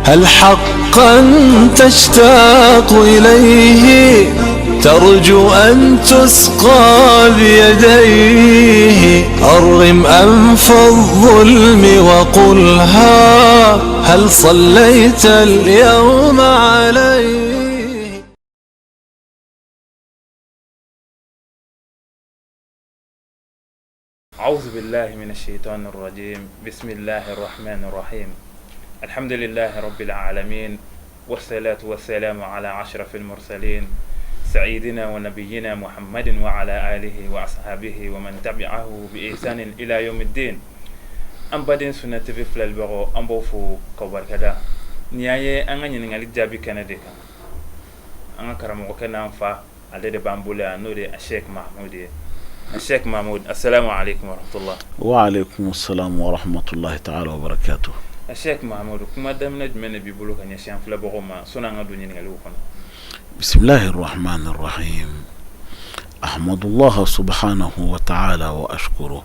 هل حقا تشتاق إليه؟ ترجو أن تسقى بيديه؟ أرغم أنف الظلم وقلها هل صليت اليوم عليه؟ أعوذ بالله من الشيطان الرجيم. بسم الله الرحمن الرحيم. الحمد لله رب العالمين، والصلاة والسلام على أشرف المرسلين، سيدنا ونبينا محمد وعلى آله وأصحابه ومن تبعه بإحسان إلى يوم الدين. An baden Sunna TV filɛlibagaw, an b'aw fo k'aw barikada. Nin y'an ye an ka ɲininkali jaabi kɛnɛ de kan. An ka karamɔgɔkɛ n'an fa, ale de b'an bolo yan, n'o de ye Sheikh Mahmoud ye. Sheikh Mahmoud, assalamu alaikum warahmatullah. Wa alaikum assalam wa rahmatullahi ta'ala wa barakatuh. Sheikh Mahmoud, kuma daminɛ jumɛn de b'i bolo ka ɲɛsin an filɛbagaw ma sɔnni an ka don ɲininkaliw kɔnɔ? Bismillahir rahmanir rahim. Ahmadullah subhanahu wa ta'ala wa ashkuru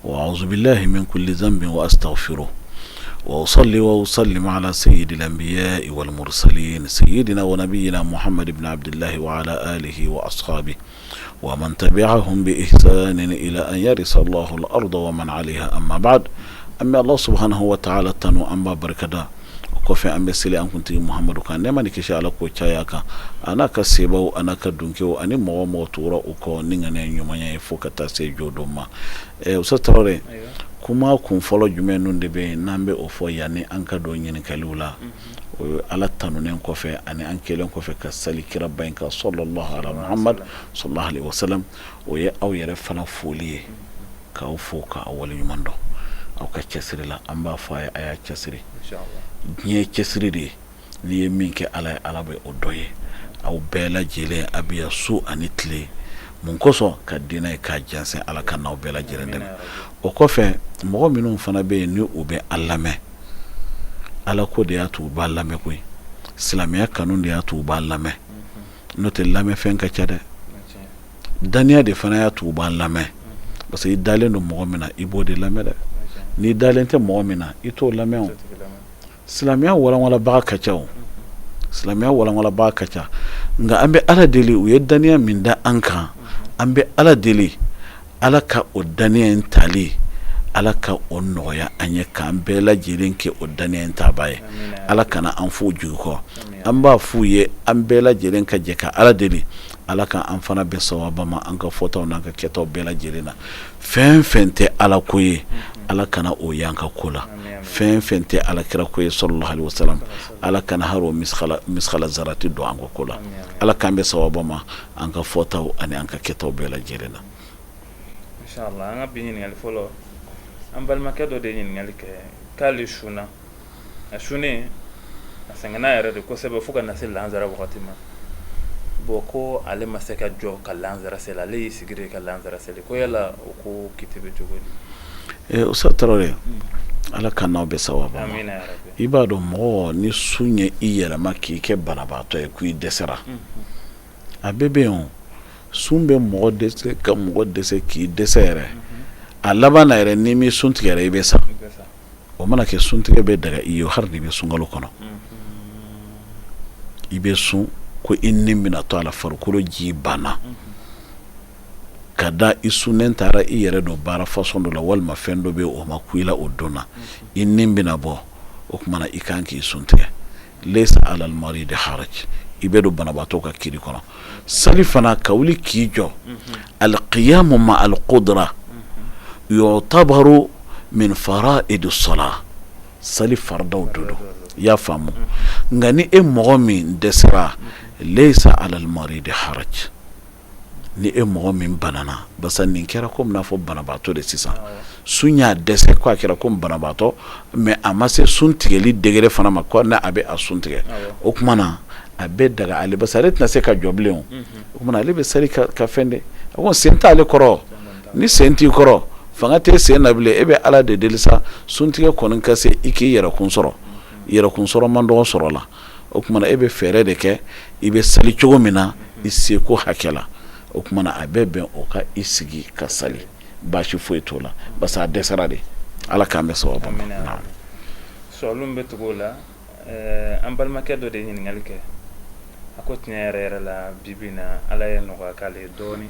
wa a'udhu billahi min kulli dhanbin wa astaghfiruh wa usalli wa usallim ala sayyidil anbiya'i wal mursalin sayyidina wa nabiyyina Muhammad ibn Abdullah wa ala alihi wa ashabihi wa man tabi'ahum bi ihsanin ila an yarisa Allahu al-arda wa man 'alayha. Amma ba'd, an bɛ Allah subhanahu wa ta'ala tanu, an b'a barikada. O kɔfɛ, an bɛ seli an kuntigi Muhamadu kan, nɛɛma ni kisi, Ala k'o caya a kan, a n'a ka sebaw, a n'a ka dunkew, ani mɔgɔ mɔgɔ tugura u kɔ ni ŋaniya ɲumanya ye fo ka taa se jɔdon ma. Ustaz Tarawele, kuma kun fɔlɔ jumɛn ninnu de bɛ yen n'an bɛ o fɔ yanni an ka don ɲininkaliw la? O ye Ala tanunen kɔfɛ ani an kɛlen kɔfɛ ka sali kiraba in kan, sallallahu ala Muhammad sallallahu alaihi wasallam, o ye aw yɛrɛ fana foli ye, k'aw fo k'aw waleɲuman dɔn aw ka cɛsiri la. An b'a fɔ a ye, a y'a cɛsiri. Diɲɛ ye cɛsiri de ye. N'i ye min kɛ Ala ye, Ala bɛ o dɔ ye. Aw bɛɛ lajɛlen, a bɛ yan su ani tile, mun kosɔn? Ka diinɛ ye k'a jɛnsɛn. Ala ka n'aw bɛɛ lajɛlen dɛmɛ. O kɔfɛ, mɔgɔ minnu fana bɛ yen ni u bɛ an lamɛn, Ala ko de y'a to u b'a lamɛn koyi, silamɛya kanu de y'a to u b'a lamɛn. N'o tɛ, lamɛnfɛn ka ca dɛ. Daniya de fana y'a to u b'an lamɛn, parce que i dalen don mɔgɔ min na, i b'o de lamɛn dɛ. N'i dalen tɛ mɔgɔ min na, i t'o lamɛn. O silamɛya walanwalabaga ka ca, o silamɛya walanwalabaga ka ca. Nka an bɛ Ala deli, u ye daniya min da an kan, an bɛ Ala deli, Ala ka o daniya in tali, Ala ka o nɔgɔya an ye, k'an bɛɛ lajɛlen kɛ o daniya in tabaa ye. Ala kana an f'u jigi kɔ. An b'a f'u ye, an bɛɛ lajɛlen ka jɛ ka Ala deli, Ala ka an fana bɛn sawaba ma an ka fɔtaw n'an ka kɛtaw bɛɛ lajɛlen na. Fɛn fɛn tɛ Ala ko ye, Ala kana o y'an ka ko la. Fɛn fɛn tɛ Ala kira ko ye, sallallahu alaihi wasallam, Ala kana hari o miskala zarati don an ka ko la. Ala k'an bɛn sawaba ma an ka fɔtaw ani an ka kɛtaw bɛɛ lajɛlen na. Inshallah. An ka bi ɲininkali fɔlɔ, an balimakɛ dɔ de ye ɲininkali kɛ k'ale sunna. A sunnen, a sɛgɛnna yɛrɛ de kosɛbɛ fo ka na se lansara wagati ma. Bon, ko ale ma se ka jɔ ka lansara seli, ale y'i sigi de ka lansara seli. Ko yala o ko kiti bɛ cogo di? Ustaz Tarawele, Ala ka n'aw bɛn sawaba ma. I b'a dɔn, mɔgɔ ni sun ye i yɛlɛma k'i kɛ banabaatɔ ye, ko i dɛsɛra, a bɛɛ bɛ yen. Sun bɛ mɔgɔ dɛsɛ, ka mɔgɔ dɛsɛ, k'i dɛsɛ yɛrɛ. A laban na yɛrɛ, n'i m'i sun tigɛ yɛrɛ, i bɛ sa. O mana kɛ, suntigɛ bɛ daga i ye hali n'i bɛ sunkalo kɔnɔ. I bɛ sun ko i ni bɛna to a la, farikolo ji banna ka da i sunnen taara i yɛrɛ don baara façon dɔ la, walima fɛn dɔ bɛ o ma ku i la o don na, i ni bɛna bɔ. O tuma na, i kan k'i sun tigɛ. Laysa alal maridi haraj. I bɛ don banabaatɔ ka kiri kɔnɔ. Sali fana, ka wuli k'i jɔ, alqiyamu ma alqudra yu'tabaru min fara'idi sala, sali faridaw do don, i y'a faamu. Nka ni e mɔgɔ min dɛsɛra, laysa alal maridi haraj, ni e mɔgɔ min banana, basa nin kɛra komi n'a fɔ banabaatɔ de sisan, sun y'a dɛsɛ ko a kɛra komi banabaatɔ, mais a ma se sun tigɛli degré fana ma ko a bɛ a sun tigɛ. O tuma na, a bɛ daga ale, basa ale tɛna se ka jɔ bilen. O tuma na, ale bɛ sali ka fɛn de, a ko sen t'ale kɔrɔ. Ni sen t'i kɔrɔ, fanga tɛ sen na bilen, e bɛ Ala de deli sa, suntigɛ kɔni ka se i k'i yɛrɛkun sɔrɔ. Yɛrɛkun sɔrɔ man dɔgɔ sɔrɔ la. O tuma na, e bɛ fɛɛrɛ de kɛ, i bɛ sali cogo min na, i seko hakɛ la. O tuma na, a bɛ bɛn o ka i sigi ka sali, baasi foyi t'o la, parce que a dɛsɛra de. Ala k'an bɛn sawaba ma. Sɔlu bɛ tugu o la. An balimakɛ dɔ de ye ɲininkali kɛ, a ko tiɲɛ yɛrɛ yɛrɛ la, bi bi in na, Ala ye nɔgɔya k'ale ye dɔɔnin.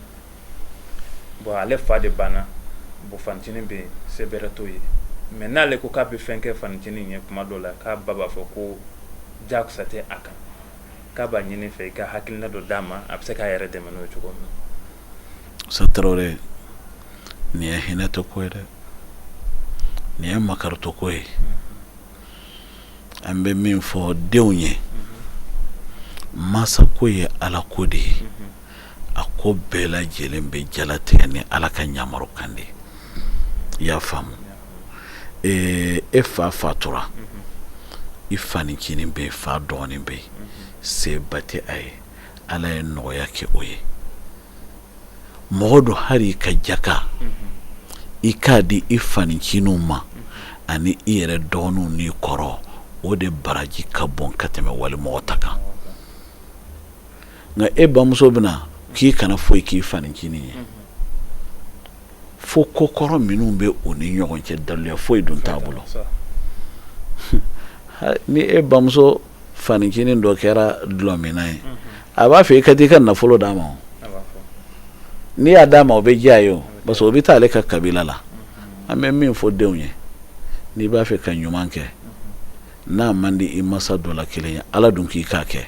Bon, ale fa de banna. Bon, fancinin bɛ yen, se bɛrɛ t'o ye, mais n'ale ko k'a bɛ fɛn kɛ fancinin ye kuma dɔ la, k'a ba b'a fɔ ko jagosa tɛ a kan. K'a b'a ɲini fɛ i ka hakilina dɔ d'a ma, a bɛ se k'a yɛrɛ dɛmɛ n'o ye cogo min na. Sa Tarawele, nin ye hinɛ tɛ ko ye dɛ, nin ye makaritɔ ko ye. An bɛ min fɔ denw ye, masako ye Ala ko de ye. A ko bɛɛ lajɛlen bɛ jalatigɛ ni Ala ka yamaru kan de ye. I y'a faamu? E fa fatura, i fanicinin bɛ yen, fa dɔgɔnin bɛ yen, seba tɛ a ye, Ala ye nɔgɔya kɛ o ye. Mɔgɔ don, hali i ka jaka i k'a di i fanicinin ma ani i yɛrɛ dɔgɔninw n'i kɔrɔ, o de baraji ka bon ka tɛmɛ wali mɔgɔ ta kan. Nka e bamuso bɛna k'i kana foyi k'i fanicinin ye, fo ko kɔrɔ minnu bɛ u ni ɲɔgɔn cɛ, daluya foyi dun t'a bolo. Ni e bamuso fanicinin dɔ kɛra dulɔminna ye, a b'a fɛ i ka taa i ka nafolo d'a ma. N'i y'a d'a ma, o bɛ diya a ye, o parce que o bɛ taa ale ka kabila la. An bɛ min fɔ denw ye, n'i b'a fɛ ka ɲuman kɛ, n'a man di i masa dɔ la kelen ye, Ala dun k'i k'a kɛ,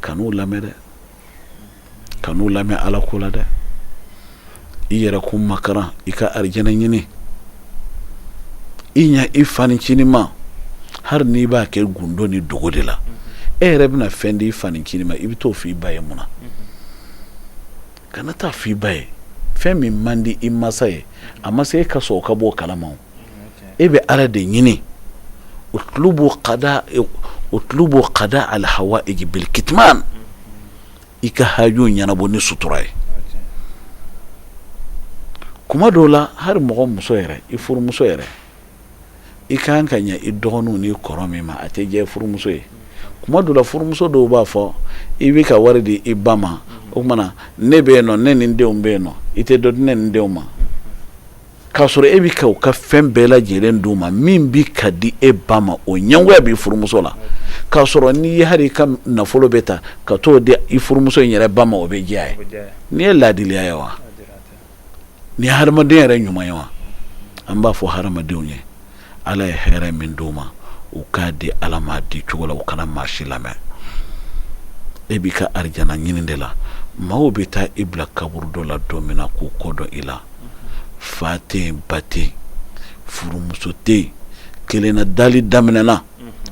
kan'u lamɛn dɛ, kan'u lamɛn Ala ko la dɛ. I yɛrɛ kun makaran, i ka arijɛnɛ ɲini, i ɲɛ i fanicinin ma, hali n'i b'a kɛ gundo ni dogo de la. E yɛrɛ bɛna fɛn di i fanicinin ma, i bɛ t'o fɔ i ba ye mun na? Kana taa fɔ i ba ye fɛn min man di i masa ye. A ma se e ka sɔn o ka bɔ o kalama. E bɛ Ala de ɲini. Utlubu qada al hawaij bil kitman, i ka haju ɲɛnabɔ ni sutura ye. Kuma dɔw la, hali mɔgɔ muso yɛrɛ, i furumuso yɛrɛ, i ka kan ka ɲɛ i dɔgɔninw n'i kɔrɔ min ma, a tɛ diya i furumuso ye. Kuma dɔw la, furumuso dɔw b'a fɔ i bɛ ka wari di i ba ma, o tuma na ne bɛ yen nɔ, ne ni n denw bɛ yen nɔ, i tɛ dɔ di ne ni n denw ma, k'a sɔrɔ e bɛ ka u ka fɛn bɛɛ lajɛlen d'u ma. Min bɛ ka di e ba ma, o ɲɛngoya b'i furumuso la, k'a sɔrɔ n'i ye hali i ka nafolo bɛ ta ka t'o di i furumuso in yɛrɛ ba ma, o bɛ diya ye. Nin ye laadiliya ye wa? Nin ye hadamaden yɛrɛ ɲuman ye wa? An b'a fɔ hadamadenw ye, Ala ye hɛrɛ min d'u ma, u k'a di Ala ma di cogo la, u kana maa si lamɛn. E b'i ka arijana ɲini de la. Maaw bɛ taa i bila kaburudo la don min na k'u kɔ don i la, fa tɛ yen, ba tɛ yen, furumuso tɛ yen, kelenna dali daminɛna,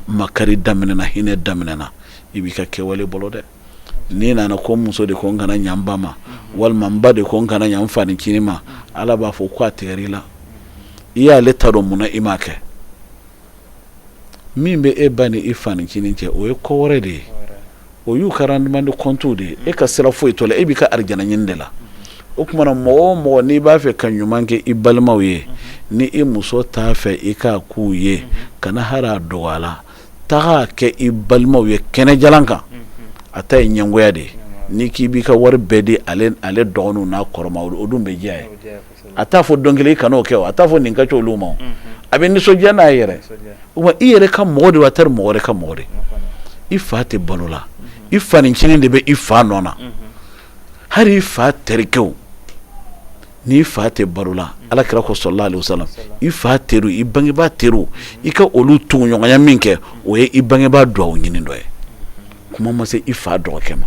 makari daminɛna, hinɛ daminɛna, i b'i ka kɛwale bolo dɛ. N'i nana ko muso de ko n kana ɲa n ba ma, walima n ba de ko n kana ɲa n fanicinin ma, Ala b'a fɔ ko a tigɛra i la. I y'ale ta dɔn, mun na i m'a kɛ? Min bɛ e ba ni i fanicinin cɛ, o ye ko wɛrɛ de ye, o y'u ka règlement de compte de ye. E ka sira foyi t'o la, e b'i ka arijana ɲini de la. O tuma na, mɔgɔ o mɔgɔ n'i b'a fɛ ka ɲuman kɛ i balimaw ye, ni i muso t'a fɛ i k'a k'u ye, kana hali a dogo a la. Taga kɛ i balimaw ye kɛnɛjalan kan, a ta ye ɲɛngoya de ye. N'i k'i b'i ka wari bɛɛ di ale dɔgɔninw n'a kɔrɔ ma, o dun bɛ diya ye. A t'a fɔ don kelen i kan'o kɛ, a t'a fɔ nin ka ca olu ma, a bɛ nisɔndiya n'a yɛrɛ. Wa i yɛrɛ ka mɔgɔ de, wa tari mɔgɔ wɛrɛ ka mɔgɔ de. I fa tɛ balo la, i fanicinin de bɛ i fa nɔ na. Hali i fa terikɛw, n'i fa tɛ balo la, Ala kira ko sallallahu alaihi wasallam, i fa teri, i bangebaa teri, i ka olu tuguɲɔgɔnya min kɛ, o ye i bangebaa dugawu ɲini dɔ ye. Kuma ma se i fa dɔgɔkɛ ma.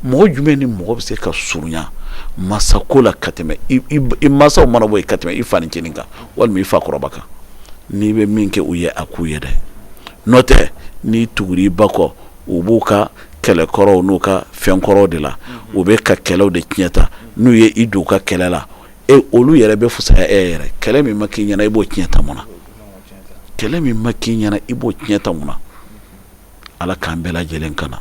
Mɔgɔ jumɛn ni mɔgɔ bɛ se ka surunya masako la ka tɛmɛ i masaw mana bɔ yen, ka tɛmɛ i fanicinin kan walima i fa kɔrɔba kan? N'i bɛ min kɛ u ye, a k'u ye dɛ. N'o tɛ, n'i tugura i ba kɔ, u b'u ka kɛlɛkɔrɔw n'u ka fɛnkɔrɔw de la, u bɛ ka kɛlɛw de tiɲɛ ta. N'u ye i don u ka kɛlɛ la, e olu yɛrɛ bɛ fisaya e yɛrɛ. Kɛlɛ min ma k'i ɲɛna, i b'o tiɲɛ ta mun na? Kɛlɛ min ma k'i ɲɛna, i b'o tiɲɛ ta mun na? Ala k'an bɛɛ lajɛlen kana.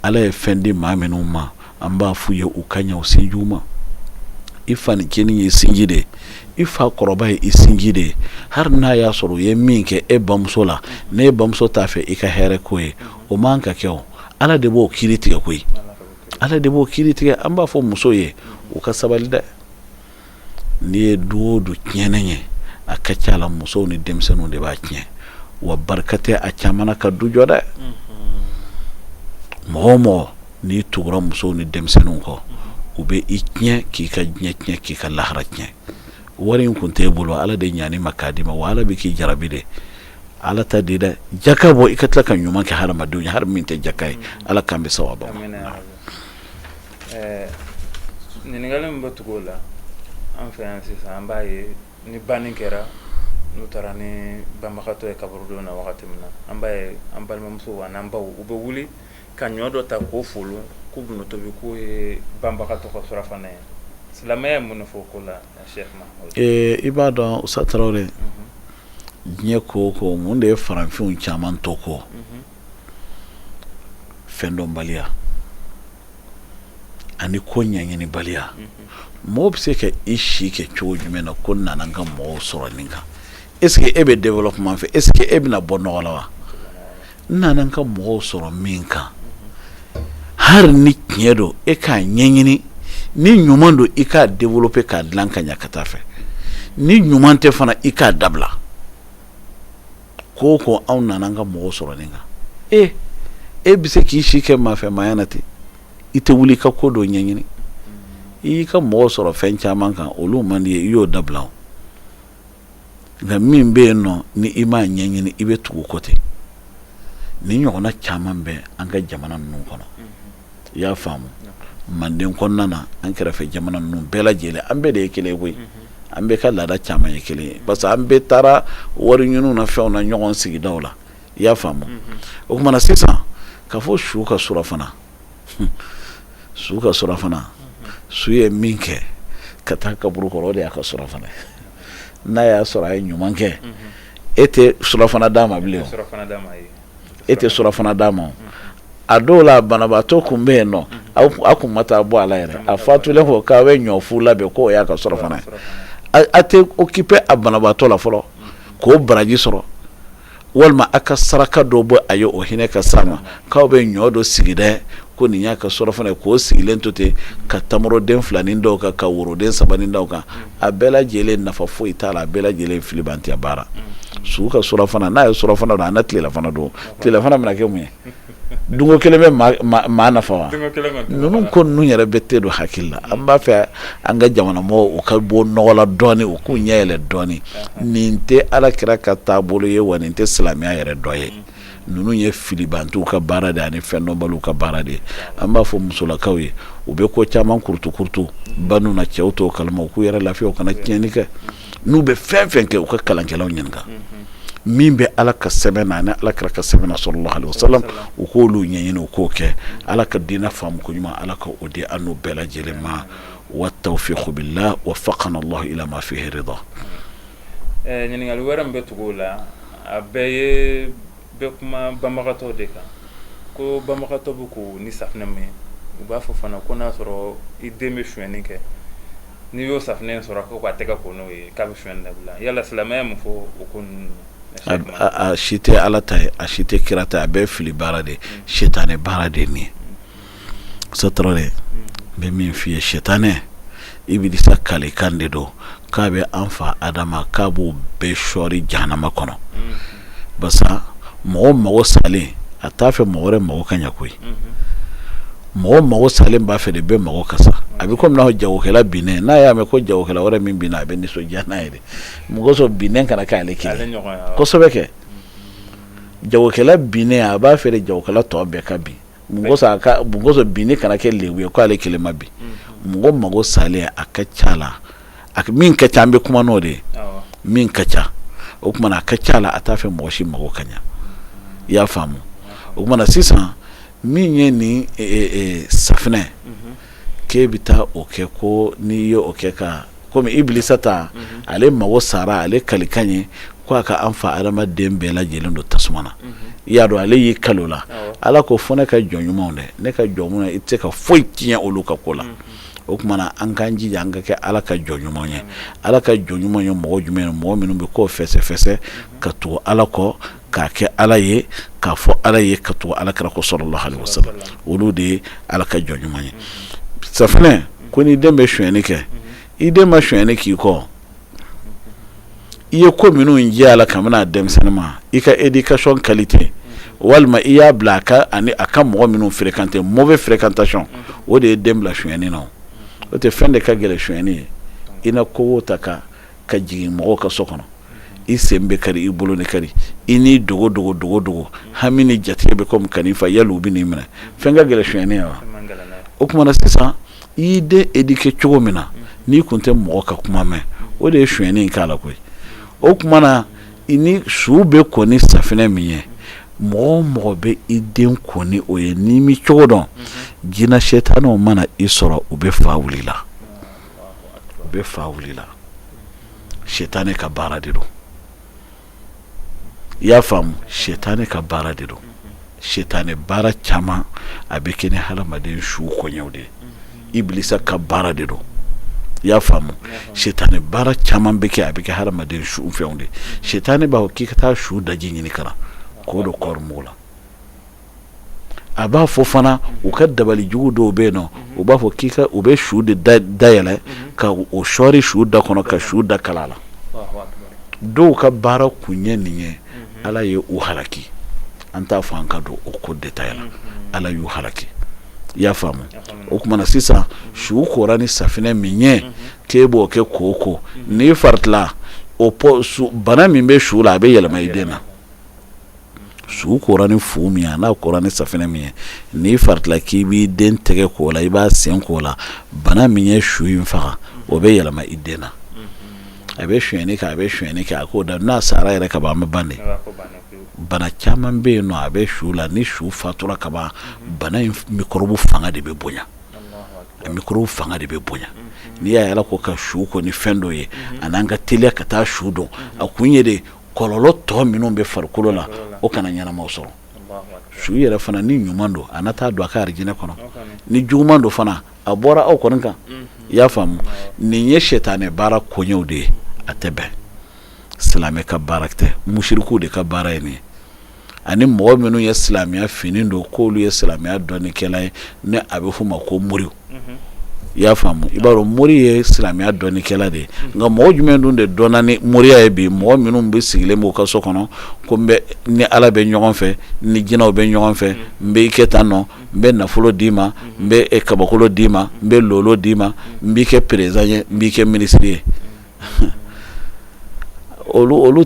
Ala ye fɛn di maa minnu ma, an b'a f'u ye u ka ɲɛ u sinjiw ma. I fanicinin ye sinji de ye, i fa kɔrɔba ye i sinji de ye. Hali n'a y'a sɔrɔ u ye min kɛ e bamuso la, n'e bamuso t'a fɛ i ka hɛrɛ ko ye, o man ka kɛ. O Ala de b'o kiiri tigɛ koyi, Ala de b'o kiiri tigɛ. An b'a fɔ muso ye u ka sabali dɛ. N'i ye du o du tiɲɛnen ye, a ka ca la musow ni denmisɛnninw de b'a tiɲɛ. Wa barika tɛ a caman na ka du jɔ dɛ. Mɔgɔ o mɔgɔ n'i tugura musow ni denmisɛnninw kɔ, u bɛ i tiɲɛ, k'i ka diɲɛ tiɲɛ, k'i ka lahara tiɲɛ. Wari in kun t'e bolo, Ala de ɲan'i ma k'a d'i ma, wa Ala bɛ k'i jarabi de. Ala ta di dɛ, jaka bɔ i ka tila ka ɲuman kɛ hadamadenw ye, hali min tɛ jaka ye. Ala k'an bɛ sawaba ma. Ɲininkali min bɛ tugu o la, an fɛ yan sisan, an b'a ye ni banni kɛra, n'u taara ni banbagatɔ ye kaburudon na wagati min na, an b'a ye an balimamusow an'an baw, u bɛ wuli ka ɲɔ dɔ ta k'o folon k'u bɛn'o tobi k'o ye banbagatɔ ka surafana ye. Silamɛya ye mun de fɔ o ko la, Cheikh Mahmoud? I b'a dɔn Usa Tarawele, diɲɛ ko o ko, mun de ye farafinw caman to kɔ? Fɛndɔnbaliya ani ko ɲɛɲinibaliya. Mɔgɔ bɛ se ka i si kɛ cogo jumɛn na ko nana n ka mɔgɔw sɔrɔ nin kan? Est-ce que e bɛ développement fɛ? Est-ce que e bɛna bɔ nɔgɔ la wa? N nana n ka mɔgɔw sɔrɔ min kan, hali ni tiɲɛ don, e k'a ɲɛɲini. Ni ɲuman don, i k'a développer, k'a dilan ka ɲɛ ka taa fɛ. Ni ɲuman tɛ fana, i k'a dabila. Ko o ko, anw nana an ka mɔgɔw sɔrɔ nin kan. E bɛ se k'i si kɛ maafɛ maaya na ten, i tɛ wuli i ka ko dɔ ɲɛɲini? I y'i ka mɔgɔw sɔrɔ fɛn caman kan, olu man di ye, i y'o dabila. O nka min bɛ yen nɔ, ni i m'a ɲɛɲini, i bɛ tugu kɔ ten. Nin ɲɔgɔnna caman bɛ an ka jamana ninnu kɔnɔ, i y'a faamu, manden kɔnɔna na, an kɛrɛfɛ jamana ninnu bɛɛ lajɛlen, an bɛɛ de ye kelen ye koyi. An bɛɛ ka laada caman ye kelen ye, parce que an bɛɛ taara wari ɲini na fɛnw na ɲɔgɔn sigidaw la, i y'a faamu. O tuma na sisan, ka fɔ su ka surafana, su ka surafana, su ye min kɛ ka taa kaburu kɔrɔ, o de y'a ka surafana. N'a y'a sɔrɔ a ye ɲuman kɛ, e tɛ surafana d'a ma bilen, e tɛ surafana d'a ma. A dɔw la, banabaatɔ tun bɛ yen nɔ, a kun ma taa bɔ a la yɛrɛ, a fatulen kɔ, k'a bɛ ɲɔ fu labɛn k'o y'a ka surafana ye. A tɛ occuper a banabaatɔ la fɔlɔ k'o baraji sɔrɔ, walima a ka saraka dɔ bɔ a ye, o hinɛ ka s'a ma, k'aw bɛ ɲɔ dɔ sigi dɛ, ko nin y'a ka surafana ye, k'o sigilen to ten, ka tamaroden filanin dɔw kan, ka woroden sabanin dɔw kan. A bɛɛ lajɛlen nafa foyi t'a la, a bɛɛ lajɛlen filibantiya baara. Su ka surafana, n'a ye surafana don, a na tilelafana don, tilelafana bɛna kɛ mun ye? Dunko kelen bɛ maa nafa wa? Ninnu ko ninnu yɛrɛ bɛ te don hakili la. An b'a fɛ an ka jamana mɔgɔw, u ka bɔ nɔgɔ la dɔɔnin, u k'u ɲɛ yɛlɛ dɔɔnin. Nin tɛ Ala kira ka taabolo ye, wa nin tɛ silamɛya yɛrɛ dɔ ye. Ninnu ye filibantiw ka baara de ye ani fɛndɔnbaliw ka baara de ye. An b'a fɔ musolakaw ye, u bɛ ko caman kurutu kurutu banniw na, cɛw t'o kalama, u k'u yɛrɛ lafiya, u kana tiɲɛni kɛ. N'u bɛ fɛn fɛn kɛ, u ka kalankɛlaw ɲininka min bɛ Ala ka sɛbɛn na ani Ala kira ka sɛbɛn na, sallallahu alaihi wasallam, u k'olu ɲɛɲini, u k'o kɛ. Ala ka diinɛ faamu ko ɲuman, Ala ka o di an n'u bɛɛ lajɛlen ma. Wa tawfiqu billah, waffaqana Allah ila ma fihi rida. Ɲininkali wɛrɛ min bɛ tugu o la, a bɛɛ ye bɛ kuma banbagatɔ de kan, ko banbagatɔ bɛ ko ni safinɛ min ye. U b'a fɔ fana ko n'a sɔrɔ i den bɛ sonyɛni kɛ, n'i y'o safinɛ in sɔrɔ, ko k'a tɛgɛ ko n'o ye, k'a bɛ sonyɛni dabila. Yala silamɛya mun fɔ o ko ninnu? A si tɛ Ala ta ye, a si tɛ kira ta ye, a bɛɛ fili baara de ye, sitanɛ baara de ye nin ye. Tarawele, n bɛ min f'i ye, sitanɛ Ibilisa kalikan de don k'a bɛ an fa Adama, k'a b'o bɛɛ sɔɔri jahanama kɔnɔ. Basa mɔgɔ mago salen, a t'a fɛ mɔgɔ wɛrɛ mago ka ɲɛ koyi. Mɔgɔ mago salen b'a fɛ de bɛɛ mago ka sa. A bɛ komi n'a fɔ jagokɛla binnen, n'a y'a mɛn ko jagokɛla wɛrɛ min binna, a bɛ nisɔndiya n'a ye de. Mɔgɔ sɔrɔ binnen kana k'ale kelen kosɛbɛ kɛ. Jagokɛla binnen, a b'a fɛ de jagokɛla tɔ bɛɛ ka bin. Mun kosɔn? Binni kana kɛ lebu ye k'ale kelen ma bin. Mɔgɔ mago salen, a ka ca la, min ka ca, an bɛ kuma n'o de ye, min ka ca. O tuma na, a ka ca la, a t'a fɛ mɔgɔ si mago ka ɲɛ, i y'a faamu. O tuma na sisan, min ye nin safinɛ k'e bɛ taa o kɛ, ko n'i ye o kɛ ka komi Ibilisa ta, ale mago sara, ale kalikan ye ko a ka an fa adamaden bɛɛ lajɛlen don tasuma na. I y'a dɔn, ale y'i kali o la. Ala ko fo ne ka jɔn ɲumanw dɛ, ne ka jɔn ɲumanw, i tɛ se ka foyi tiɲɛ olu ka ko la. O tuma na, an k'an jija an ka kɛ Ala ka jɔn ɲumanw ye. Ala ka jɔn ɲumanw ye mɔgɔ jumɛn ye? Mɔgɔ minnu bɛ ko fɛsɛfɛsɛ ka tugu Ala kɔ, k'a kɛ Ala ye, k'a fɔ Ala ye, ka tugu Ala kira kɔ, sallallahu alaihi wasallam, olu de ye Ala ka jɔn ɲuman ye. Safinɛ ko n'i den bɛ sonyɛni kɛ, i den ma sonyɛni k'i kɔ, i I ye ko minnu jɛ a la kabini a denmisɛnnin ma, i ka éducation qualité, walima i y'a bila a ka ani a ka mɔgɔ minnu fréquenter, mauvaise fréquentation, o de ye den bila sonyɛni na. O tɛ fɛn de ka gɛlɛn sonyɛni ye i na kogo ta ka jigin mɔgɔw ka so kɔnɔ, i sen bɛ kari, i bolo ni kari, i n'i dogo dogo dogo dogo, hami ni jatigɛ bɛ komi ka n'i fa, yali u bɛ n'i minɛ. Fɛn ka gɛlɛn sonyɛni ye wa? O tuma na sisan, i y'i den éduquer cogo min na, n'i kun tɛ mɔgɔ ka kuma mɛn, o de ye sonyɛni in k'a la koyi. O tuma na, i ni su bɛ ko ni safinɛ min ye, mɔgɔ o mɔgɔ bɛ i den ko ni o ye, n'i m'i cogo dɔn, jinɛ sɛtanɛw mana i sɔrɔ, u bɛ fa wuli la, u bɛ fa wuli la. Sɛtanɛ ka baara de don. I y'a faamu? Sɛtanɛ ka baara de don. Sɛtanɛ baara caman a bɛ kɛ ni hadamaden su koɲɛw de ye. Ibilisa ka baara de don. I y'a faamu? Sɛtanɛ baara caman bɛ kɛ, a bɛ kɛ hadamaden su fɛnw de. Sɛtanɛ b'a fɔ k'i ka taa su daji ɲini ka na k'o don kɔɔri mugu la. A b'a fɔ fana, u ka dabali jugu dɔw bɛ yen nɔ, u b'a fɔ k'i ka u bɛ su de dayɛlɛ ka o sɔɔri su da kɔnɔ, ka su da kala la. Dɔw ka baara kun ye nin ye. Ala ye u halaki. An t'a fɔ an ka don o ko détail la. Ala y'u halaki. I y'a faamu? O tuma na sisan, su kora ni safinɛ min ye, k'e b'o kɛ ko n'i faratila, o bana min bɛ su la, a bɛ yɛlɛma i den na. Su kora ni fu min ye, n'a kora ni safinɛ min ye, n'i faratila k'i b'i den tɛgɛ ko la, i b'a sen ko la, bana min ye su in faga, o bɛ yɛlɛma i den na. A bɛ sonyɛni kɛ, a bɛ sonyɛni kɛ, a k'o da n'a sara yɛrɛ ka ban, an bɛ ban de. Bana caman bɛ yen nɔ, a bɛ su la. Ni su fatura ka ban, bana in microbe fanga de bɛ bonya, a microbe fanga de bɛ bonya. N'i y'a ye Ala ko ka su ko ni fɛn dɔ ye, a n'an ka teliya ka taa su don, a kun ye de kɔlɔlɔ tɔ minnu bɛ farikolo la, o kana ɲɛnamaw sɔrɔ. Su yɛrɛ fana, ni ɲuman don, a na taa don a ka arijinɛ kɔnɔ. Ni juguman don fana, a bɔra aw kɔni kan. I y'a faamu? Nin ye sɛtanɛ baara koɲɛw de ye. A tɛ bɛn silamɛ ka baara tɛ, musirikuw de ka baara ye nin ye, ani mɔgɔ minnu ye silamɛya fini don k'olu ye silamɛya dɔnnikɛla ye, ni a bɛ f'o ma ko moriw. I y'a faamu? I b'a dɔn, mori ye silamɛya dɔnnikɛla de ye. Nka mɔgɔ jumɛn dun de dɔnna ni moriya ye bi? Mɔgɔ minnu bɛ sigilen b'u ka so kɔnɔ ko n bɛ ni Ala bɛ ɲɔgɔn fɛ, ni jinɛw bɛ ɲɔgɔn fɛ, n bɛ i kɛ tan nɔ, n bɛ nafolo d'i ma, n bɛ kabakolo d'i ma, n bɛ lolo d'i ma, n b'i kɛ président ye, n b'i kɛ minisiri ye. Olu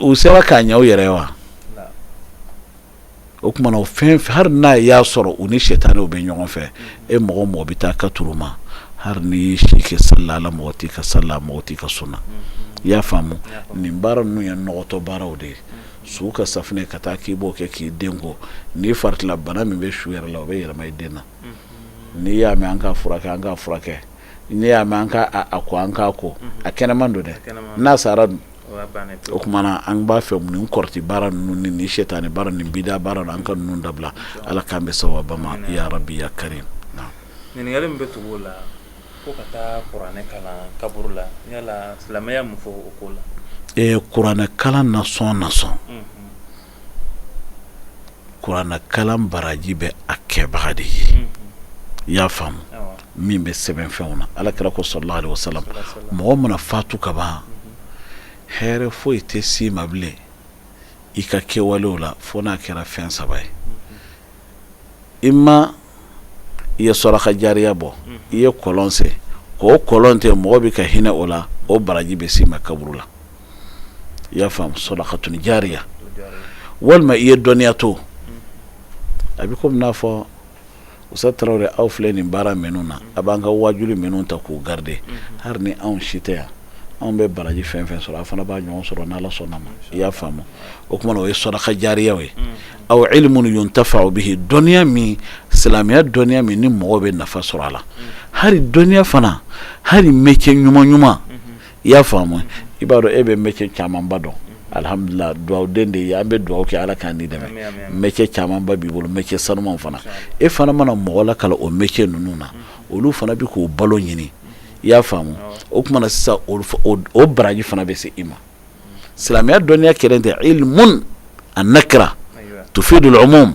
u sera k'a ɲɛ u yɛrɛ ye wa? O tuma na, o fɛn, hali n'a y'a sɔrɔ u ni sɛtanɛw bɛ ɲɔgɔn fɛ, e mɔgɔ mɔgɔ bɛ taa katuru ma, hali n'i y'i si kɛ sali la, mɔgɔ t'i ka sali la, mɔgɔ t'i ka sunna. I y'a faamu? Nin baara ninnu ye nɔgɔtɔ baaraw de ye. Su ka safinɛ ka taa k'i b'o kɛ k'i den ko, n'i faratila, bana min bɛ su yɛrɛ la, o bɛ yɛlɛma i den na. N'i y'a mɛn an ka furakɛ, an ka furakɛ. N'i y'a mɛn an ka a ko, an k'a ko. A kɛnɛman don dɛ, n'a sara dun? O tuma na, an b'a fɛ nin kɔrɔti baara ninnu ni nin sɛtanɛ baara, nin bida baara, an ka ninnu dabila. Ala k'an bɛ sawaba ma, ya rabi ya karim. Ɲininkali min bɛ tugu o la, ko ka taa kuranɛ kalan kaburu la, yala silamɛya mun fɔ o ko la? Kuranɛ kalan nasɔn nasɔn, kuranɛ kalan baraji bɛ a kɛbaga de ye. I y'a faamu? Min bɛ sɛbɛn fɛnw na, Ala kira ko sallallahu alaihi wasallam, mɔgɔ mana fatu ka ban, hɛrɛ foyi tɛ s'i ma bilen i ka kɛwalew la, fo n'a kɛra fɛn saba ye. I ma i ye saraka jariya bɔ, i ye kɔlɔn sen, k'o kɔlɔn tɛ mɔgɔ bɛ ka hinɛ o la, o baraji bɛ s'i ma kaburu la. I y'a faamu? Sadakatun jariya. Walima i ye dɔnniya to. A bɛ komi n'a fɔ Usa Tarawele, aw filɛ nin baara minnu na, a b'an ka wajuli minnu ta k'u garder, hali ni anw si tɛ yan, anw bɛ baraji fɛn fɛn sɔrɔ, a fana b'a ɲɔgɔn sɔrɔ n'Ala sɔnna ma. I y'a faamu? O tuma na, o ye saraka jariya ye. Aw ilmun yuntafa'u bihi, dɔnniya min, silamɛya dɔnniya min ni mɔgɔ bɛ nafa sɔrɔ a la. Hali dɔnniya fana, hali métier ɲuman ɲuman. I y'a faamu? I b'a dɔn, e bɛ métier camanba dɔn, alihamudulila, duwawuden de ye. An bɛ dugawu kɛ, Ala k'an ni dɛmɛ. Métier camanba b'i bolo, métier sanumanw fana. E fana mana mɔgɔ lakalan o métier ninnu na, olu fana bɛ k'o balo ɲini. I y'a faamu? O tuma na sisan, o baraji fana bɛ se i ma. Silamɛya dɔnniya kelen tɛ. Ilmun an-nakira tufidul umum,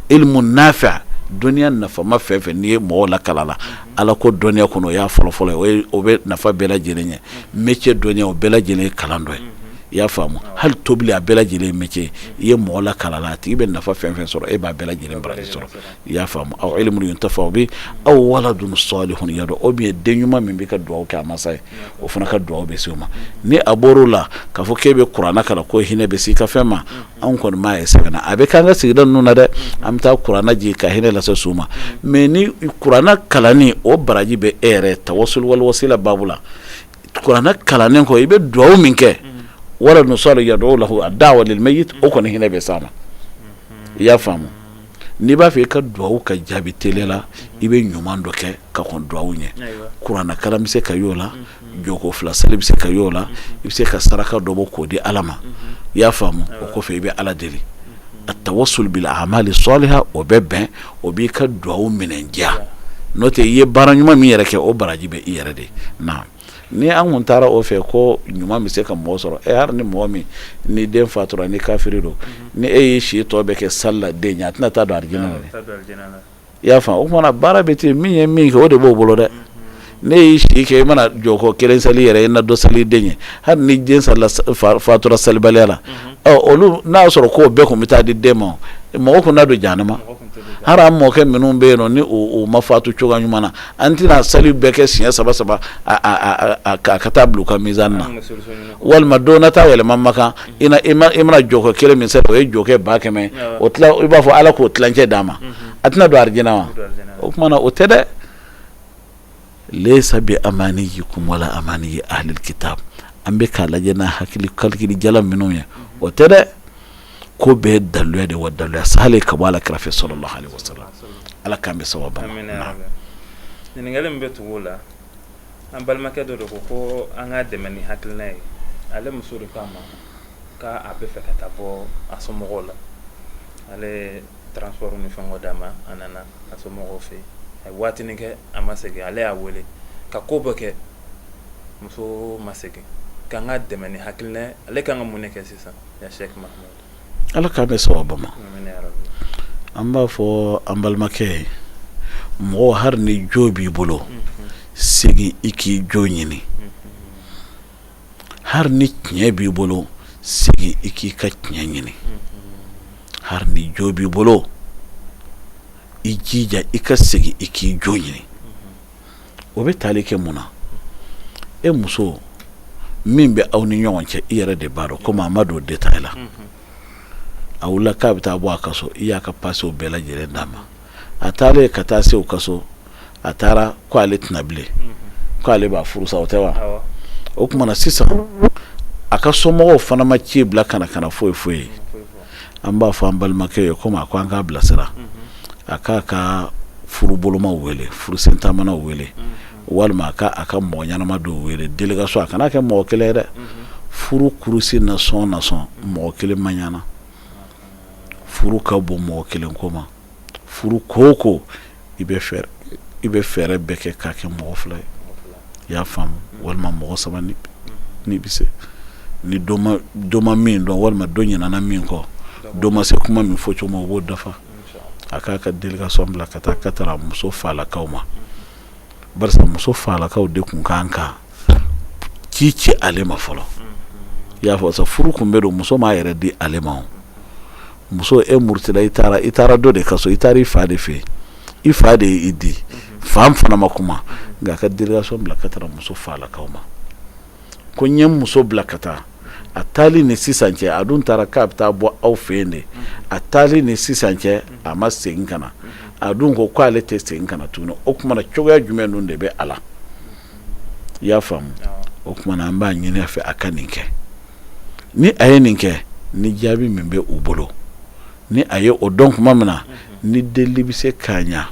ilmun nafi', dɔnniya nafama fɛn fɛn n'i ye mɔgɔw lakalan la, Ala ko dɔnniya kɔnɔ, o y'a fɔlɔfɔlɔ ye, o bɛ nafa bɛɛ lajɛlen ye. Métier dɔnniya, o bɛɛ lajɛlen ye kalan dɔ ye. I y'a faamu, hali tobili a bɛɛ lajɛlen ye métier. I ye mɔgɔ lakalan a tigi bɛ nafa fɛn fɛn sɔrɔ, e b'a bɛɛ lajɛlen baraji sɔrɔ. I y'a faamu, aw ilmun yuntafa'u bihi aw waladun salihun yad'u, ou bien den ɲuman min bɛ ka dugawu kɛ a masa ye, o fana ka dugawu bɛ se o ma. Ni a bɔr'o la k'a fɔ k'e bɛ kuranɛ kalan ko hinɛ bɛ se i ka fɛn ma, anw kɔni m'a ye sɛbɛn na. A bɛ k'an ka sigida ninnu na dɛ, an bɛ taa kuranɛ jigin ka hinɛ lase su ma. Mais ni kuranɛ kalanni o baraji bɛ e yɛrɛ tawasul wal wasila babu la, kuranɛ kalannen kɔ i bɛ dugawu min kɛ, waladun salihun yad'u lahu, ad-da'wa lil mayyit, o kɔni hinɛ bɛ s'a ma. I y'a faamu, n'i b'a fɛ i ka dugawu ka jaabi teliya la, i bɛ ɲuman dɔ kɛ ka kɔn dugawu ɲɛ. Kuranɛ kalan bɛ se ka y'o la, jɔko fila sali bɛ se ka y'o la, i bɛ se ka saraka dɔ bɔ k'o di Ala ma. I y'a faamu, o kɔfɛ i bɛ Ala deli, at-tawassul bil a'mali saliha, o bɛ bɛn, o b'i ka dugawu minɛ diya. N'o tɛ, i ye baara ɲuman min yɛrɛ kɛ, o baraji bɛ i yɛrɛ de na. Ni an kun taara o fɛ ko ɲuman bɛ se ka mɔgɔ sɔrɔ, e hali ni mɔgɔ min ni den fatura, ni kafiri don, ni e y'i si tɔ bɛɛ kɛ sali la den ɲɛ, a tɛna taa don arijinɛ la. I y'a faamu, o kumana baara bɛ ten, min ye min kɛ, o de b'o bolo dɛ. Ne y'i si kɛ, i mana jɔko kelen sali yɛrɛ, i na dɔ sali den ye, hali ni den salila fatura salibaliya la, ɔ olu n'a y'a sɔrɔ k'o bɛɛ tun bɛ taa di den ma, mɔgɔ kun na don jahanama. Hali an mɔkɛ minnu bɛ yen nɔ, ni u ma fatu cogoya ɲuman na, an tɛna sali bɛɛ kɛ siɲɛ saba saba a ka taa bila u ka mizani na. Walima don na taa yɛlɛma makan, i mana jɔko kelen min sali, o ye jɔkɛ 100,000, o tila, i b'a fɔ Ala k'o tilancɛ d'a ma, a tɛna don arijinɛ wa? O tuma na o tɛ dɛ. Laysa bi amaniyikum wala amaniyi ahlil kitab, an bɛ k'a lajɛ n'a hakili calcul jala minnu ye, o tɛ dɛ. Ko bɛɛ daluya de wa, daluya sahalen ka bɔ Ala kira fɛ sallallahu alaihi wasallam. Ala k'an bɛ sawaba ma. Ɲininkali min bɛ tugu o la, an balimakɛ dɔ de ko ko an k'a dɛmɛ ni hakilina ye. Ale muso de k'a ma k'a bɛ fɛ ka taa bɔ a somɔgɔw la. Ale transport ni fɛngɛ d'a ma, a nana a somɔgɔw fɛ yen, a ye waatinin kɛ, a ma segin. Ale y'a wele ka ko bɛɛ kɛ, muso ma segin. K'an ka dɛmɛ ni hakilina ye, ale kan ka mun de kɛ sisan, ya Sheikh Mahmoud? Ala k'an bɛn sawaba ma. An b'a fɔ an balimakɛ ye, mɔgɔ hali ni jo b'i bolo, segin i k'i jo ɲini. Hali ni tiɲɛ b'i bolo, segin i k'i ka tiɲɛ ɲini. Hali ni jo b'i bolo, i jija i ka segin i k'i jo ɲini. O bɛ taali kɛ mun na? E muso min bɛ aw ni ɲɔgɔn cɛ, i yɛrɛ de b'a dɔn. Komi a ma don détail la, a wulila k'a bɛ taa bɔ a ka so, i y'a ka pasew bɛɛ lajɛlen d'a ma. A taalen ka taa se u ka so, a taara ko ale tɛna bilen, ko ale b'a furu sa, o tɛ wa? O tuma na sisan a ka somɔgɔw fana ma ci bila ka na ka na foyi foyi ye. An b'a fɔ an balimakɛ ye, komi a ko an k'a bilasira, a k'a ka furubolomaw wele, furusentaamanaw wele, walima a ka a ka mɔgɔ ɲɛnama dɔw wele, délégation. A kana kɛ mɔgɔ kelen ye dɛ. Furu kurusi na sɔn na sɔn, mɔgɔ kelen man ɲana. Furu ka bon mɔgɔ kelen ko ma. Furu ko ko i bɛ fɛɛrɛ, i bɛ fɛɛrɛ bɛɛ kɛ k'a kɛ mɔgɔ fila ye, i y'a faamu, walima mɔgɔ saba ni bɛ se. Ni dɔ ma min dɔn, walima dɔ ɲinana min kɔ, dɔ ma se kuma min fɔ cogo ma, o b'o dafa. A k'a ka délégation bila ka taa ka taara muso falakaw ma, barisa muso falakaw de tun kan ka ci ci ale ma fɔlɔ. I y'a fɔ sa, furu kun bɛ don, muso m'a yɛrɛ di ale ma. Muso, e murutila, i taara, i taara dɔ de ka so, i taara i fa de fɛ yen, i fa de ye i di, fa fana ma kuma. Nka a ka délégation bila ka taara muso falakaw ma ko n ye muso bila ka taa. A taali ni sisan cɛ, a dun taara k'a bɛ taa bɔ aw fɛ yen de, a taali ni sisan cɛ, a ma segin ka na. A dun ko k'ale tɛ segin ka na tuguni. O tuma na cogoya jumɛn dun de bɛ a la? I y'a faamu? O tuma na an b'a ɲini a fɛ a ka nin kɛ. Ni a ye nin kɛ, ni jaabi min bɛ u bolo, ni a ye o dɔn tuma min na, ni delili bɛ se k'a ɲa,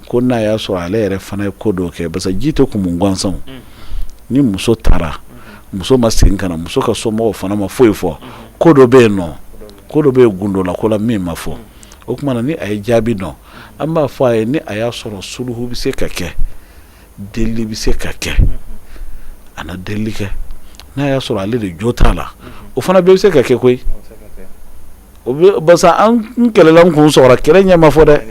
ko n'a y'a sɔrɔ ale yɛrɛ fana ye ko dɔ kɛ, parce que ji tɛ kumu gansan. Ni muso taara, muso ma segin ka na, muso ka somɔgɔw fana ma foyi fɔ, ko dɔ bɛ yen nɔ, ko dɔ bɛ yen gundo la, ko la min ma fɔ. O tuma na ni a ye jaabi dɔn, an b'a fɔ a ye, ni a y'a sɔrɔ suluhu bɛ se ka kɛ, delili bɛ se ka kɛ, a na delili kɛ. N'a y'a sɔrɔ ale de jo t'a la, o fana bɛɛ bɛ se ka kɛ koyi. O basa an kɛlɛla kun sɔrɔ kɛlɛ ɲɛ ma fɔ dɛ,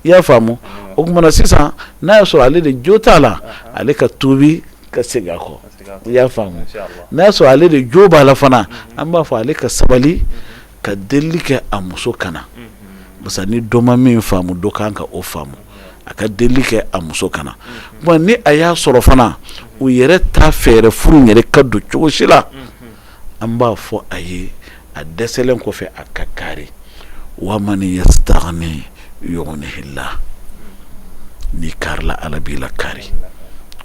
i y'a faamu? O tuma na sisan n'a y'a sɔrɔ ale de jo t'a la, ale ka tubi Ka segin a kɔ. I y'a faamu? N'a y'a sɔrɔ ale de jo b'a la fana, an b'a fɔ ale ka sabali ka delili kɛ a muso kana, parce ni dɔ ma min faamu, dɔ kan ka o faamu. A ka delili kɛ a muso kana. Bon, ni a y'a sɔrɔ fana u yɛrɛ t'a fɛ yɛrɛ furu yɛrɛ ka don cogo si la, an b'a fɔ a ye, a dɛsɛlen kɔfɛ, a ka kari. Wa man yastaghni yughnihillah, n'i karila, Ala b'i lakari.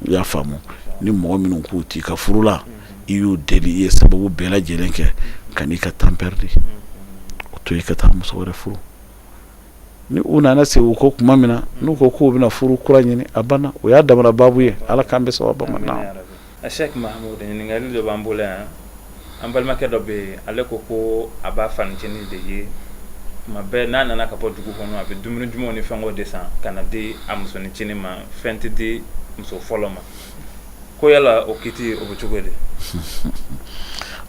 I y'a faamu? Ni mɔgɔ minnu k'u t'i ka furu la, i y'u deli, i ye sababu bɛɛ lajɛlen kɛ, kan'i ka temps perdu, o to i ka taa muso wɛrɛ furu. Ni u nana segin u kɔ tuma min na, n'u ko k'u bɛna furu kura ɲini, a banna, o y'a damana baabu ye. Ala k'an bɛɛ sababa ma. Sɛki Mahamudu, ɲininkali dɔ b'an bolo yan. An balimakɛ dɔ bɛ yen, ale ko ko a b'a fanicinin de ye, tuma bɛɛ n'a nana ka bɔ dugu kɔnɔ, a bɛ dumuni dumanw ni fɛngɛw de san ka na di a musonicinin ma, fɛn tɛ di muso fɔlɔ ma. Ko yala o kiti o bɛ cogo di?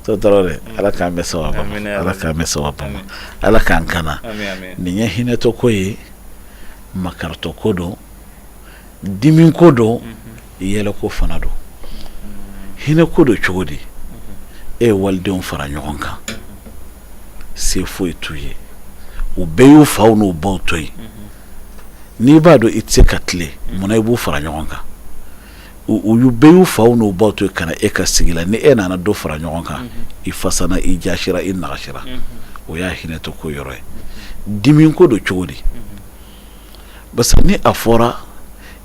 To dɛ, Ala k'an bɛɛ sababa ma, Ala k'an bɛɛ sababa ma, Ala k'an kana. Nin ye hinɛtɔ ko ye, makaritɔ ko don, dimi ko don, yɛlɛ ko fana don. Hinɛ ko don cogo di? E ye walidenw fara ɲɔgɔn kan, se foyi t'u ye, u bɛɛ y'u faw n'u baw to yen. N'i b'a dɔn i tɛ se ka tilen, munna i b'u fara ɲɔgɔn kan? U bɛɛ y'u faw n'u baw to yen ka na e ka sigi la. Ni e nana dɔ fara ɲɔgɔn kan, i fasana, i jasira, i nagasira. O y'a hinɛtɔ ko yɔrɔ ye. Dimi ko don cogo di? Parce que ni a fɔra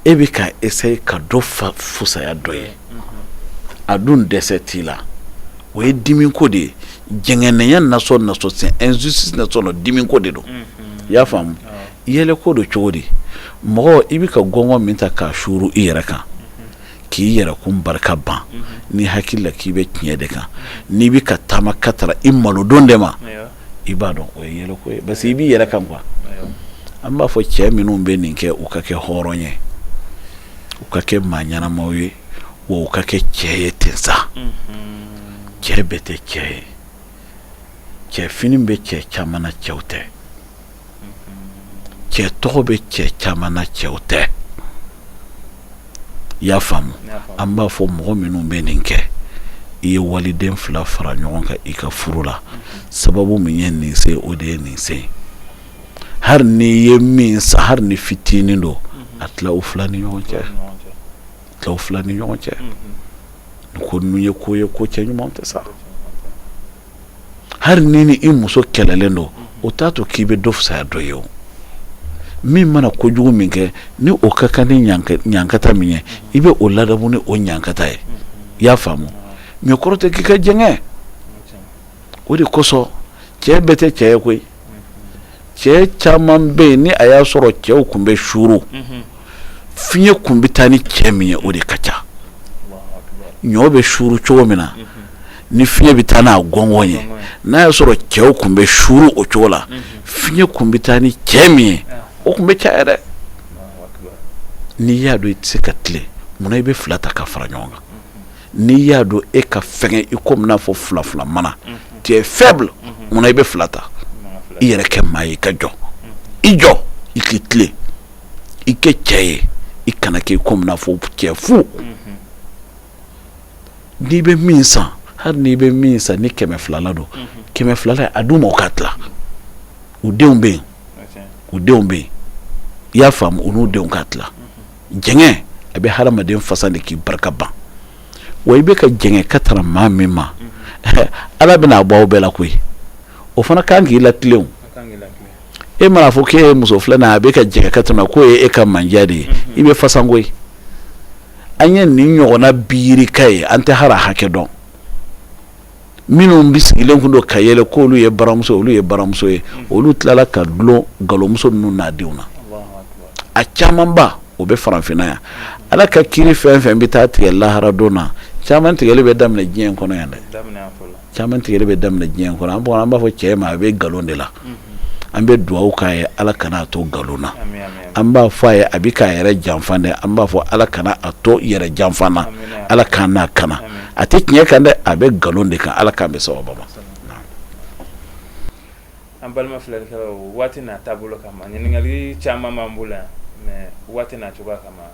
e bɛ ka essayer ka dɔ fa fusaya dɔ ye, a dun dɛsɛ t'i la, o ye dimi ko de ye. Jɛngɛnɛya nasɔn nasɔn, c'est injustice nasɔn, dimi ko de don. I y'a faamu? Yɛlɛ ko don cogo di? Mɔgɔ, i bɛ ka gɔngɔn min ta k'a suuru i yɛrɛ kan, k'i yɛrɛ kun barika ban, n'i hakili la k'i bɛ tiɲɛ de kan, n'i bɛ ka taama ka taara i malodon de ma, i b'a dɔn o ye yɛlɛko ye, parce que i b'i yɛrɛ kan quoi. An b'a fɔ cɛ minnu bɛ nin kɛ, u ka kɛ hɔrɔn ye, u ka kɛ maa ɲɛnamaw ye, wa u ka kɛ cɛ ye ten sa. Cɛ bɛɛ tɛ cɛ ye. Cɛ fini bɛ cɛ caman na, cɛw tɛ. Cɛ tɔgɔ bɛ cɛ caman na, cɛw tɛ. I y'a faamu? An b'a fɔ mɔgɔ minnu bɛ nin kɛ, i ye waliden fila fara ɲɔgɔn kan i ka furu la, sababu min ye nin se, o de ye nin se. Hali n'i ye min san, hali ni fitinin don, a tila u fila ni ɲɔgɔn cɛ, tila u fila ni ɲɔgɔn cɛ. Nin ko ninnu ye ko ye, ko cɛ ɲuman tɛ sa. Hali ni ni i muso kɛlɛlen don, o t'a to k'i bɛ dɔ fisaya dɔ ye. O min mana kojugu min kɛ, ni o ka kan ni ɲankata min ye, i bɛ o ladamu ni o ɲankata ye. I y'a faamu? Mais kɔrɔ tɛ k'i ka jɛngɛ. O de kosɔn cɛ bɛɛ tɛ cɛ ye koyi. Cɛ caman bɛ yen, ni a y'a sɔrɔ cɛw tun bɛ suuru, fiɲɛ tun bɛ taa ni cɛ min ye, o de ka ca. Ɲɔ bɛ suuru cogo min na, ni fiɲɛ bɛ taa n'a gɔngɔn ye, n'a y'a sɔrɔ cɛw tun bɛ suuru o cogo la, fiɲɛ tun bɛ taa ni cɛ min ye, o tun bɛ caya dɛ. N'i y'a dɔn i tɛ se ka tilen, munna i bɛ fila ta ka fara ɲɔgɔn kan? N'i y'a dɔn e ka fɛngɛ i komi n'a fɔ fila fila mana, tu es faible, munna i bɛ fila ta? I yɛrɛ kɛ maa ye, i ka jɔ, i jɔ, i k'i tilen, i kɛ cɛ ye, i kana kɛ komi n'a fɔ cɛ fu. N'i bɛ min san, hali n'i bɛ min san ni 200 la don, 200 la, a d'u ma u ka tila. U denw bɛ yen, u denw bɛ yen. I y'a faamu? U n'u denw ka tila. Jɛngɛ a bɛ hadamaden fasa de k'i barika ban. Wa i bɛ ka jɛngɛ ka taara maa min ma, Ala bɛna a bɔ aw bɛɛ la koyi. O fana kan k'i latilen. E mana fɔ k'e ye muso filanan, a bɛ ka jɛngɛ ka tɛmɛ, k'o ye e ka mandiya de ye, i bɛ fasan koyi. An ye nin ɲɔgɔnna birika ye, an tɛ hara hakɛ dɔn. Minnu bɛ sigilen kun don ka yɛlɛ k'olu ye baramuso, olu ye baramuso ye, olu tilala ka dulon galomuso ninnu n'a denw na. A camanba o bɛ farafinna yan. Ala ka kiri fɛn fɛn bɛ taa tigɛ lahara don na, caman tigɛli bɛ daminɛ diɲɛ kɔnɔ yan dɛ. Caman tigɛli bɛ daminɛ diɲɛ kɔnɔ. An b'a fɔ cɛ ma, a bɛ nkalon de la. An bɛ dugawu k'a ye, Ala kana a to nkalon na. An b'a fɔ a ye, a bɛ k'a yɛrɛ janfa dɛ. An b'a fɔ Ala kana a to yɛrɛ janfa na, Ala k'an n'a kana. A tɛ tiɲɛ kan dɛ, a bɛ nkalon de kan. Ala k'an bɛn sawaba ma. An balima filɛlikɛlaw, waati n'a taabolo kama, ɲininkali caman b'an bolo yan, mais waati n'a cogoya kama,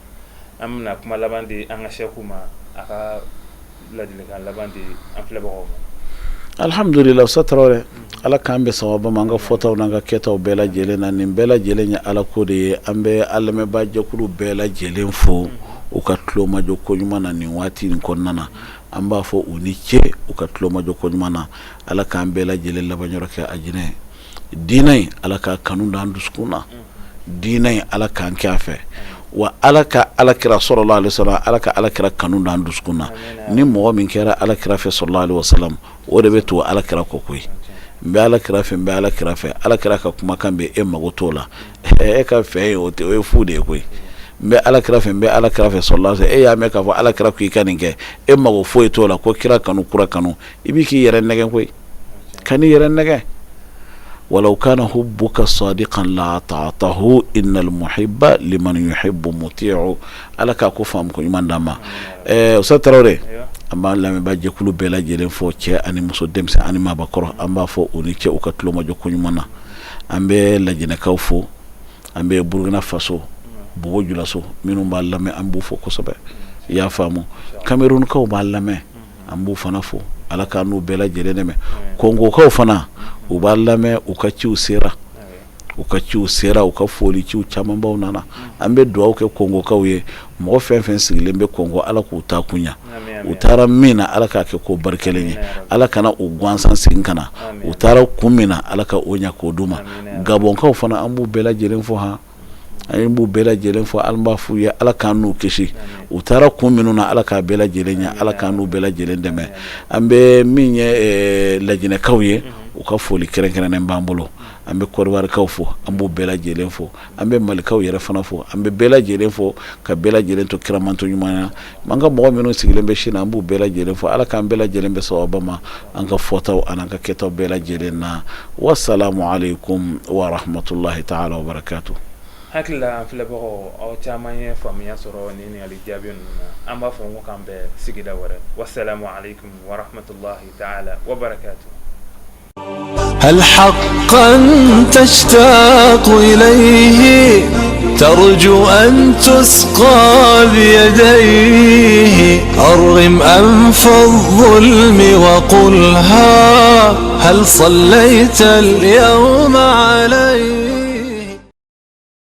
an bɛna kuma laban di an ka sɛku ma. A ka ladilikan laban di an filɛbagaw ma. Alhamdulila, Usa Tarawele, Ala k'an bɛn sawaba ma an ka fɔtaw n'an ka kɛtaw bɛɛ lajɛlen na. Nin bɛɛ lajɛlen ye Ala ko de ye. An bɛ an lamɛnbaa jɛkulu bɛɛ lajɛlen fo u ka tulomajɔ ko ɲuman na nin waati in kɔnɔna na. An b'a fɔ u ni ce u ka tulomajɔ ko ɲuman na. Ala k'an bɛɛ lajɛlen labanyɔrɔ kɛ alijinɛ ye. Diinɛ in, Ala k'a kanu don an dusukun na. Diinɛ in, Ala k'an kɛ a fɛ. Wa Ala ka Alakira sallallahu alaihi wasallam, Ala ka Alakira kanu don an dusukun na. Ni mɔgɔ min kɛra Alakira fɛ sallallahu alaihi wasallam, o de bɛ to Alakira kɔ koyi. N bɛ Alakira fɛ, n bɛ Alakira fɛ, Alakira ka kumakan bɛ e mago t'o la, e ka fɛ o o ye fu de ye koyi. N bɛ Alakira fɛ, n bɛ Alakira fɛ sallallahu alaihi wasallam, e y'a mɛn k'a fɔ Alakira ko i ka nin kɛ, e mago foyi t'o la ko kira kanu, kura kanu, i bɛ k'i yɛrɛ nɛgɛn koyi. Kan'i yɛrɛ nɛgɛn. Walaw kana hubbuka sadiqan la ata'tahu innal muhibba liman yuhibbu muti'u. Ala k'a ko faamu ko ɲuman d'an ma. Usa Tarawele, an b'an lamɛnbaa jɛkulu bɛɛ lajɛlen fo, cɛ ani muso, denmisɛn ani maabakɔrɔ. An b'a fɔ u ni cɛ u ka tulomajɔ ko ɲuman na. An bɛ Lajinɛkaw fo, an bɛ Burukina Faso, Bobo Julaso, minnu b'a lamɛn, an b'u fo kosɛbɛ. I y'a faamu, Kamerunkaw b'a lamɛn, an b'u fana fo. Ala k'an n'u bɛɛ lajɛlen dɛmɛ. Kɔngokaw fana, u b'a lamɛn, u ka ciw sera, u ka ciw sera, u ka foli ciw camanbaw nana. An bɛ dugawu kɛ kɔngokaw ye. Mɔgɔ fɛn fɛn sigilen bɛ Kɔngo, Ala k'u taa kun ɲɛ. U taara min na, Ala k'a kɛ ko barikalen ye. Ala kana u gansan segin ka na. U taara kun min na, Ala ka o ɲɛ k'o d'u ma. Gabɔnkaw fana, an b'u bɛɛ lajɛlen fo. Han, an b'u bɛɛ lajɛlen fo. An b'a f'u ye, Ala k'an n'u kisi. U taara kun minnu na, Ala k'a bɛɛ lajɛlen ɲɛ. Ala k'an n'u bɛɛ lajɛlen dɛmɛ. An bɛ min ye, Lajinɛkaw ye, u ka foli kɛrɛnkɛrɛnnen b'an bolo. An bɛ Kɔdiwarikaw fo, an b'u bɛɛ lajɛlen fo. An bɛ Malikaw yɛrɛ fana fo. An bɛ bɛɛ lajɛlen fo ka bɛɛ lajɛlen to kiramanto ɲuman na. An ka mɔgɔ minnu sigilen bɛ Chine, an b'u bɛɛ lajɛlen fo. Ala k'an bɛɛ lajɛlen bɛn sawaba ma an ka fɔtaw ani an ka kɛtaw bɛɛ lajɛlen na. Wasalamu aleykum wa rahmatulahi taala wa barakatu. Hakili la, an filɛbagaw, aw caman ye faamuya sɔrɔ nin ɲininkali jaabi ninnu na. An b'a fɔ ko k'an bɛn sigida wɛrɛ. Wasalamu aleykum wa rahmatulahi taala wa barakatu. هل حقا تشتاق إليه ترجو أن تسقى بيديه؟ أرغم أنف الظلم وقلها هل صليت اليوم عليه؟